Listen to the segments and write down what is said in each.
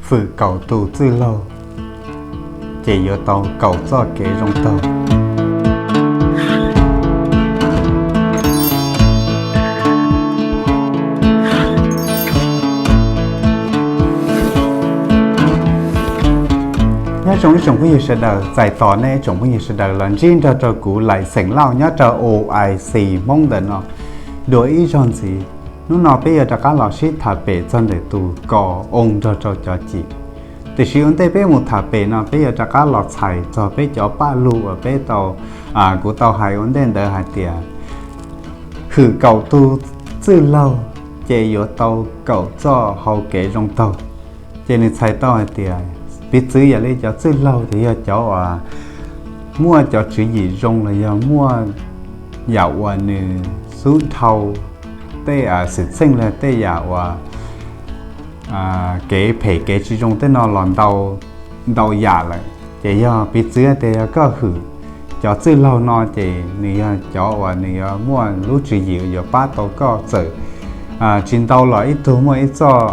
Hwm kaum tus txwj laug, ces yuav tau kaum txoj kev zoo taug. Nyob zoo ib tsoom phooj ywg sawv daws, txais tos nej ib tsoom phooj ywg sawv daws los ntsib nrog rau kuv Laim Xeem Lauj nyob rau O I C Hmoob ntawm no dua ib zaug ntxiv. Hnub no peb yuav rov qab los sib tham pem txog ntawm tus kos oo nrog rau cov cim. Tiam sis ua ntej peb mus tham pem no, peb yuav rov qab los txhais txog peb cov paj lug uas peb tau, kuv tau hais ua ntej ntawd hais tias, hwm kaum tus txwj laug ces yuav tau kaum txoj hau kev zoo taug. Ces nws txhais tau hais tias, piv txwv yam li cov txwj laug ces yog cov uas muaj cov tswv yim zoo los yog muaj yam uas nws xub dhau tej xwm txheej los tej yam uas kev phem kev tsis zoo tej no los ntau, ntau yam lawm. Ces yog piv txwv tias yog koj hwm cov txwj laug no ces nws yog cov uas nws yuav muaj lub tswv yim yuav pab tau koj txawm tsis ntau los ib tug muaj ib txoj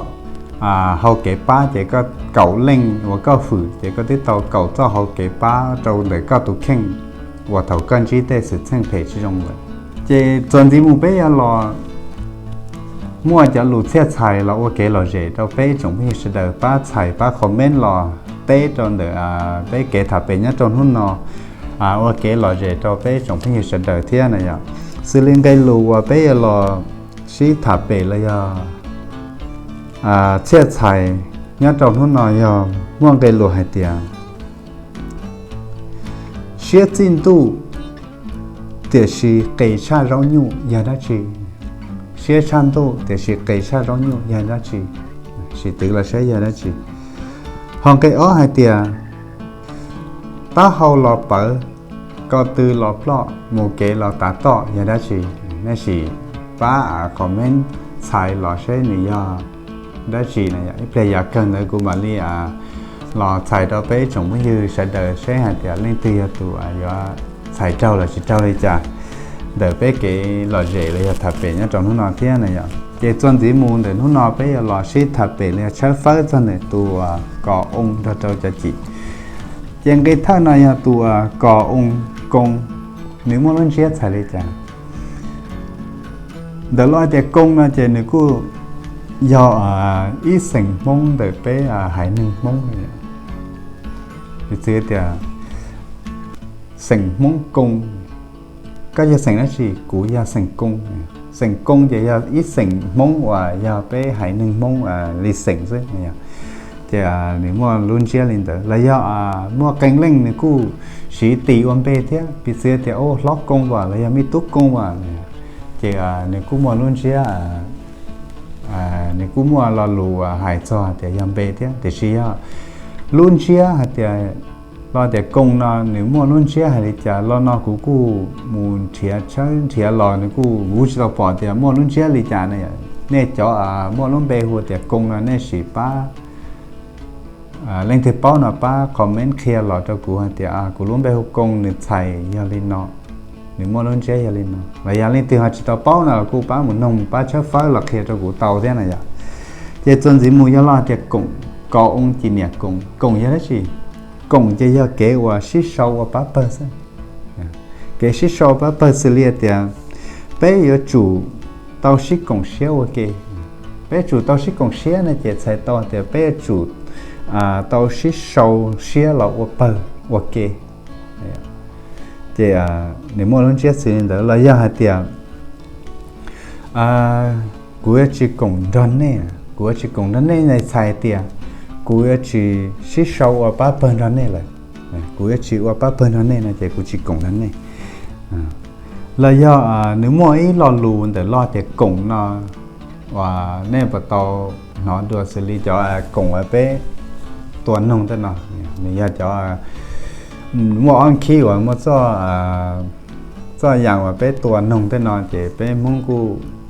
hau kev pab, ces koj kaum leej uas koj hwm ces koj twb tau kaum txoj hau kev pab rau ntawm koj tus kheej uas thaum koj ntsib tej xwm txheej phem tsis zoo lawm. Ces txuas ntxiv mus peb yuav los muaj cov lus txhiaj txhais los ua kev lom zem rau peb ib tsoom phooj ywg sawv daws, pab txhais pab comment los teb rau ntawm peb kev tham pem nyob rau hnub no, ua kev lom zem rau peb ib tsoom phooj ywg sawv daws thiab na yom. Xws li nqe lus uas peb yuav los sib tham pem los yog txhiaj txhais nyob rau hnub no yog muaj nqe lus hais tias, siab txij ntuj tiam sis qis tshaj zaub nyuj yog dab tsi? Siab tshaj ntuj tiam sis qis tshaj zaub nyuj yog dab tsi? Sim twv los saib yog dab tsi. Ho nqe ob hais tias, taub hau los pawv, ko tw los ploj, mus kev los tav toj yog dab tsi? Nej sim pab comment txhais los seb nws yog dab tsi na yom. Ib pliag yav kawg ntawd kuv mam li los txhais rau peb ib tsoom phooj ywg sawv daws seb hais tias leej twg yog tus yuav txhais raug los tsis raug li cas ntawm peb kev lom zem los yog tham pem nyob rau hnub no thiab na yom. Ces txuas ntxiv mus ntawm hnub no peb yuav los sib tham pem los yog tshawb fawb txog ntawm tus kos oo nrog rau cov cim. Ces nqe thawj no yog tus kos oo, koo, nws muaj lub ntsiab txhais li cas? Ntawm lub tias koo no ces nws kuj yog ib xeem Hmoob ntawm peb haiv neeg Hmoob. Piv txwv tias xeem Hmoob Koo, koj yog xeem dab tsi? Kuv yog xeem Koo. Xeem Koo ces yog ib xeem Hmoob uas yog peb haiv neeg Hmoob li xeem xwb. Ces nws muaj lub ntsiab li ntawd los yog muaj qee leej nws kuj siv tis ua npe thiab, piv txwv tias hlob Koo as los yog me tub Koo as, ces nws kuj muaj lub ntsiab, nws kuj muaj lo lus hais txog tias yog npe thiab. Tiam sis yog lub ntsiab hais tias, lo tias Koo no nws muaj lub ntsiab hais li cas, lo no kuv kuj mus nrhiav tshawb nrhiav los nws kuj, kuv tsis tau pom tias muaj lub ntsiab li cas na. Nej cov muaj lub npe hu tias Koo no nej sim pab, leej twg paub no pab comment qhia los rau kuv hais tias kuv lub npe hu Koo nws txhais yog li no, nws muaj lub ntsiab yog li no. Los yog leej twg ho tsis tau paub no los kuj pab mus noog pab tshawb fawb los qhia rau kuv tau thiab na yom. Ces txuas ntxiv mus yog lo tias koom, kos oo ci niam koom, koom yog dab tsi? Koom ces yog kev uas sib sau ua pab pawg xwb. Kev sib sau pab pawg xws li tias peb yuav tsum tau sib koom siab ua ke. Peb tsum tau sib koom siab no ces txhais tau tias peb yuav tsum tau sib sau siab los ua pawg ua ke. Ces nws muaj lub ntsiab xws li ntawd los yog hais tias kuv yuav tsis koom nrog nej, kuv yuav tsis koom nrog nej no txhais tias kuv yuav tsis sib sau ua pab pawg nrog nej lawm. Kuv yuav tsis ua pab pawg nrog nej no ces kuv tsis koom nrog nej. Los yog nws muaj ib lo lus ntawm lo tias koom no uas nej puas tau hnov dua xws li cov koom uas peb tua noog tej no, nws yog cov muaj ob khib uas muaj txoj, txoj yam uas peb tua noog tej no ces peb Hmoob kuj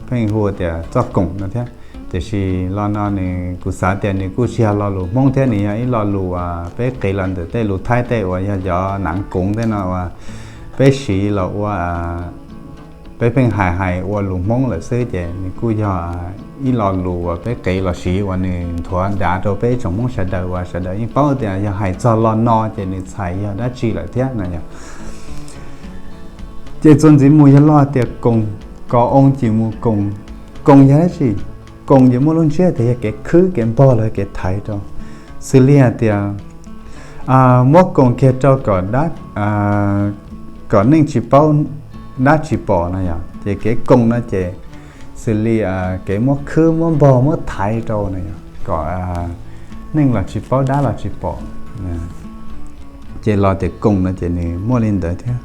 pheej hu tias txoj koom no thiab. Tiam sis lo no nws kuv xav tias nws kuj tsis yog lo lus Hmoob thiab, nws yog ib lo lus uas peb qiv los ntawm tej lus Thaib tej uas yog cov nav koov tej no uas peb siv los ua peb pheej hais hais ua lus Hmoob lawm xwb ces nws kuj yog ib lo lus uas peb qev los siv uas nws nthuav nrad rau peb tsoom Hmoob sawv daws uas sawv daws yeej paub tias yog hais txog lo no ces nws txhais yog dab tsi lawm thiab no yog. Ces txuas ntxiv mus yog lo tias koos, kos oo ces mus koos. Koos yog dab tsi? Koos ces muaj lub ntsiab tias yog kev khwb kev npog los kev thaiv rau. Xws li hais tias muab koos kiag rau kom dab, kom neeg tsis paub dab tsis pom no yog. Ces kev koos no ces xws li kev muab khwb muab npog muab thaiv rau no yog kom neeg los tsis paub dab los tsis pom. Ces lo tias koos no ces nws muaj li ntawd thiab.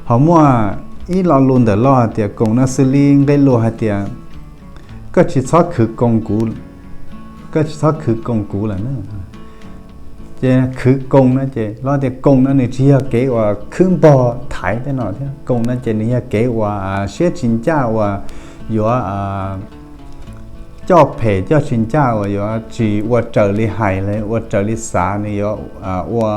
Ho muaj ib lo lus ntawm lo tias koos no xws li nqe lus hais tias koj tsis txhob khwv koos kuv, koj tsis txhob khwv koos kuv lawm na. Ces khwv koos no ces lo tias koos no nws tsis yog kev uas khwb npog thaiv tej no thiab. Koos no ces nws yog kev uas siab tsis ncaj uas yuav coj phem coj tsis ncaj uas yuav tsis ua raws li hais los ua raws li xav, nws yuav ua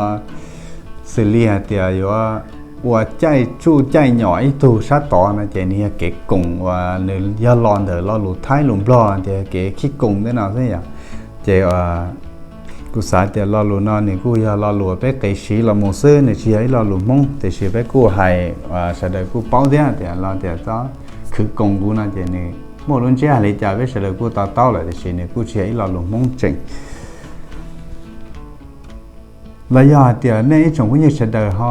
xws li hais tias yuav ua caij tsuj caij nyom ib tug sab tod no ces nws yog kev koos uas nws yog los ntawm lo lus Thaib lus Nplog tias kev khib koos tej no xwb yom. Ces kuv xav tias lo lus no nws kuj yog lo lus peb qev siv los mus xwb, nws tsis yog ib lo lus Hmoob, tiam sis peb kuj hais sawv daws kuj paub thiab tias lo tias txhob khwv koos kuv no ces nws muaj lub ntsiab hais li cas peb sawv daws kuj to taub lawm, tiam sis nws kuj tsis yog ib lo lus Hmoob tseem. Los yog hais tias nej ib tsoom phooj ywg sawv daws ho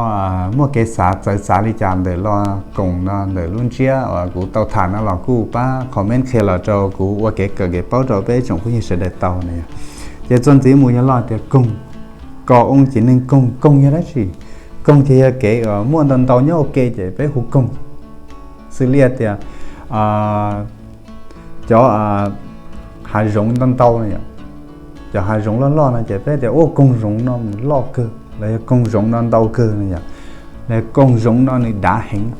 muaj kev xav txawv xav li cas ntawm lo koos no, ntawm lub ntsiab uas kuv tau tham no los kuj pab comment qhia los rau kuv ua kev kawm kev paub rau peb ib tsoom phooj ywg sawv daws tau no yog. Ces txuas ntxiv mus yog lo tias koog, kos oo ces neeg koog. Koog yog dab tsi? Koog ces yog kev uas muaj ntau ntau nyob ua ke ces peb hu koog. Xws li tias cov hav zoov ntau ntau no yom, cov hav zoov loj loj no ces peb tias ua koog zoov no loj kawg los yog koog zoov no ntau kawg no yom, los yog koog zoov no nws dav heev.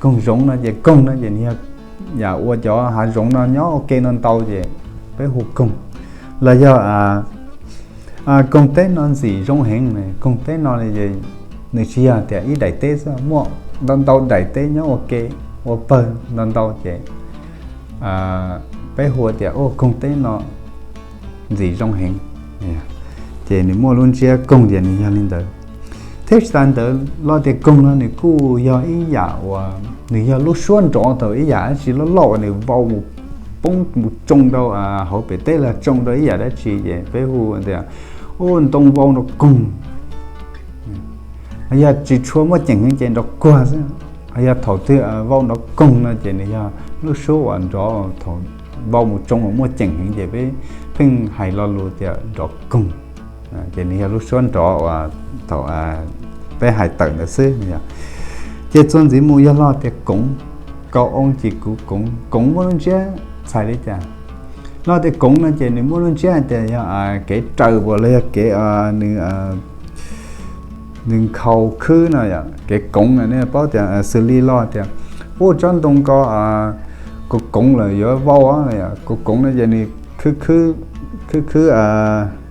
Koog zoov no ces koog no ces nws yog yam ua cov hav zoov no nyob ua ke no ntau ces peb hu koog. Los yog koog teb no ntxim zoo heev, koog teb no nws tsis yog tias ib daim teb xwb, muaj ntau ntau daim teb nyob ua ke ua pawg ntau ntau ces peb hu tias ua koog teb no ntxim zoo heev. Ces nws muaj lub ntsiab koog ces nws yog li ntawd. Thiab tsis tas ntawd lo tias koog no nws kuj yog ib yam uas nws yog lub suab nrov thaum ib yam dab tsi loj loj uas nws vau mus poob mus tsoo rau hauv pem teb los tsoo rau ib yam dab tsi ces peb hu tias ua ntoo vau nrov koog. Yog tsis tshua muaj ceem heev ces nrov kuag xwb. Yog thaum twg vau nrov koog no ces nws yog lub suab uas nrov thaum vau mus tsoo uas muaj ceem heev ces peb pheej hais lo lus tias nrov koog. Ces nws yog lub suab nrov uas thaum peb hais tawm ntawd xwb yog. Ces txuas ntxiv mus yog lo tias koov, kos oo ces kuv koov. Koov muaj lub ntsiab txhais li cas? Lo tias koov no ces nws muaj lub ntsiab hais tias yog kev raws uas los yog kev nws nws nkhaus khwb no yom. Kev koov no nej paub tias xws li lo tias ua tsob ntoo ko koov koov lawm yuav vau, koov koov no ces nws khwb khwb,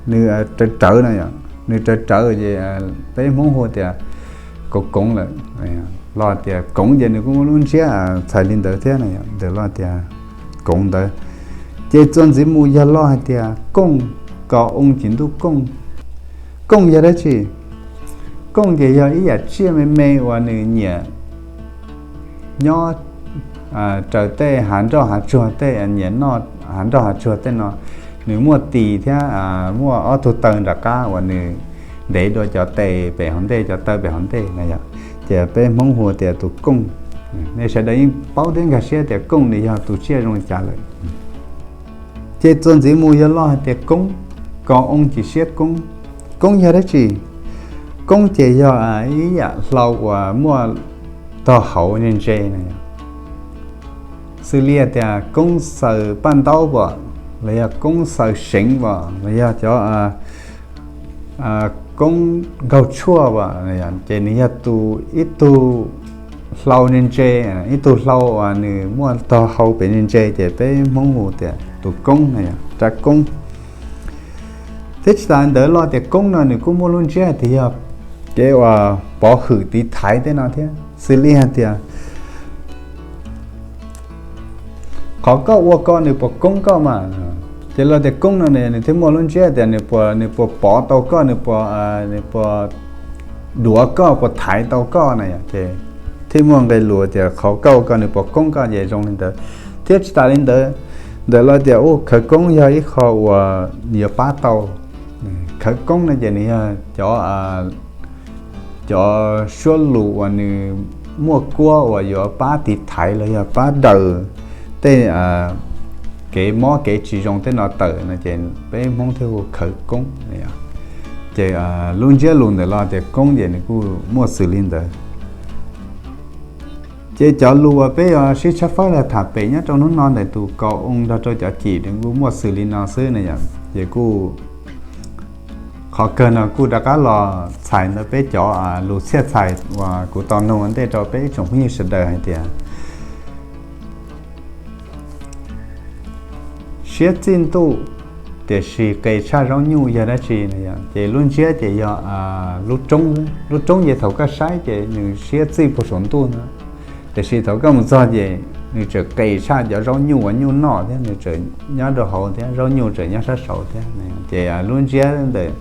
nws rawv rawv no yom, nws rawv rawv ces peb Hmoob hu tias koov koov lawm. Lo tias koov ces nws kuj muaj lub ntsiab txhais li ntawd thiab no yom, ntawm lo tias koov ntawd. Ces txuas ntxiv mus yog lo hais tias kooj, kos oo ces ntuj kooj. Kooj yog dab tsi? Kooj ces yog ib yam tsiaj me me uas nws nyiam nyob raws tej hav nroj hav tsuag tej, nyiam noj hav nroj hav tsuag tej no. Nws muaj tis thiab muaj ob tug taw nram qab uas nws ntev dua cov tes pem hauv ntej, cov taw pem hauv ntej na yom. Ces peb Hmoob hu tias tus kooj. Nej sawv daws yeej paub thiab nkag siab tias kooj nws yog tus tsiaj zoo li cas lawm. Ces txuas ntxiv mus yog lo hais tias koob, kos oo ces siab koob. Koob yog dab tsi? Koob ces yog ib yam hlau uas muaj tog hauv ntse ntse na yom. Xws li tias koob xaws paj ntaub pom, los yog koob xaws seev pom, los yog cov koob nkaug tshuaj pom, ces nws yog tus ib tug hlau ntse ntse, ib tug hlau uas nws muaj tog hau pem ntse ntse ces peb Hmoob hu tias tus koob na yom, rab koob. Thiab tsis tas ntawd lo tias koob no nws kuj muaj lub ntsiab hais tias yog kev uas pov hwm tiv thaiv tej no thiab. Xws li hais tias qhov koj ua ko nws puas koob koj mas. Ces los tias koob no nws thiaj muaj lub ntsiab tias nws puas, nws puas pov tau koj, nws puas, nws puas duav koj, puas thaiv tau koj na yom. Ces thiaj muaj nqe lus tias qhov koj ua ko nws puas koob koj ces zoo li ntawd. Thiab tsis tas li ntawd, ntawm los tias ua khawv koob yog ib qho uas yuav pab tau. Khawv koob no ces nws yog cov, cov suab lus uas nws muaj kuab uas yuav pab tiv thaiv los yog pab daws tej kev mob kev tsis zoo tej no tawm no ces peb Hmoob thiaj hu khawv koob. Ces lub ntsiab lus ntawm los tias koob ces nws kuj muaj xws li ntawd. Ces cov lus uas peb yuav sib tshawb fawb los tham pem nyob rau hnub no ntawm tus kaus oo nrog rau cov cim nws kuj muaj xws li no xwb na yom. Ces kuj qhov kawg no kuj rov qab los txhais ntawm peb cov lus txhiaj txhais uas kuv tau nug ua ntej rau peb ib tsoom phooj ywg sawv daws hais tias siab txij ntuj tiam sis qis tshaj zaub nyuj yog dab tsi no yom? Ces lub ntsiab ces yog lub roob, lub roob ces thaum koj saib ces nws siab txij puag saum ntuj no, tiam sis thaum koj mus txog ces nws tseem qis tshaj cov zaub nyuj uas nyuj noj thiab, nws tseem nyob rau hauv thiab, zaub nyuj tseem nyob sab saud thiab. Ces lub ntsiab ntawm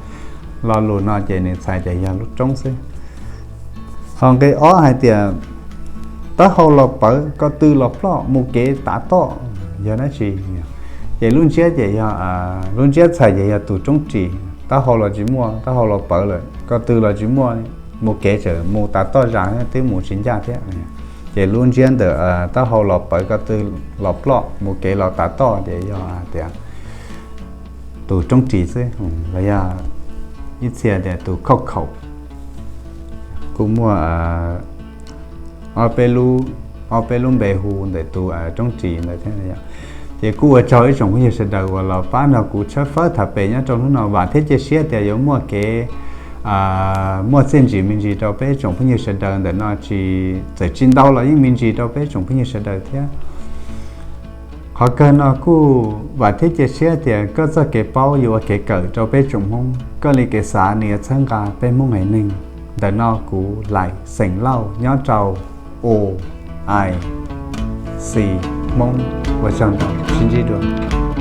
lo lus no ces nws txhais tias yog lub roob xwb. Ho nqe ob hais tias taub hau los pawv, ko tw los ploj, mus kev tav toj yog dab tsi? Ces lub ntsiab ces yog, lub ntsiab txhais ces yog tus roob ris, taub hau los tsis muaj, taub hau los pawv lawm, ko tw los tsis muaj, mus kev tseem mus tav toj zas twb mus tsis ncaj thiab. Ces lub ntsiab ntawm taub hau los pawv, ko tw los ploj, mus kev los tav toj ces yog tias tus roob ris xwb, los yog ib txhia tias tus khauj khaum. Kuj muaj ob peb lub npe hu ntawm tus roob ris ntawd thiab. Ces kuj ua tsaug ib tsoom phooj ywg sawv daws uas los pab nrog kuv tshawb fawb tham pem nyob rau hnub no, vam thiab cia siab tias yuav muaj kev muaj txiaj ntsig me ntsis rau peb tsoom phooj ywg sawv daws ntawm no, tsis, txawm tsis ntau los yeej me ntsis rau peb tsoom phooj ywg sawv daws thiab. Qhov kawg no kuj vam thiab cia siab tias koj txoj kev paub yuav ua kev kawm rau peb tsoom Hmoob, koj li kev xav nws yuav txhawb nqa peb Hmoob haiv neeg. Ntawm no kuv Laim xeem Lauj nyob rau U I C Hmoob, ua tsaug ntau, sib ntsib dua.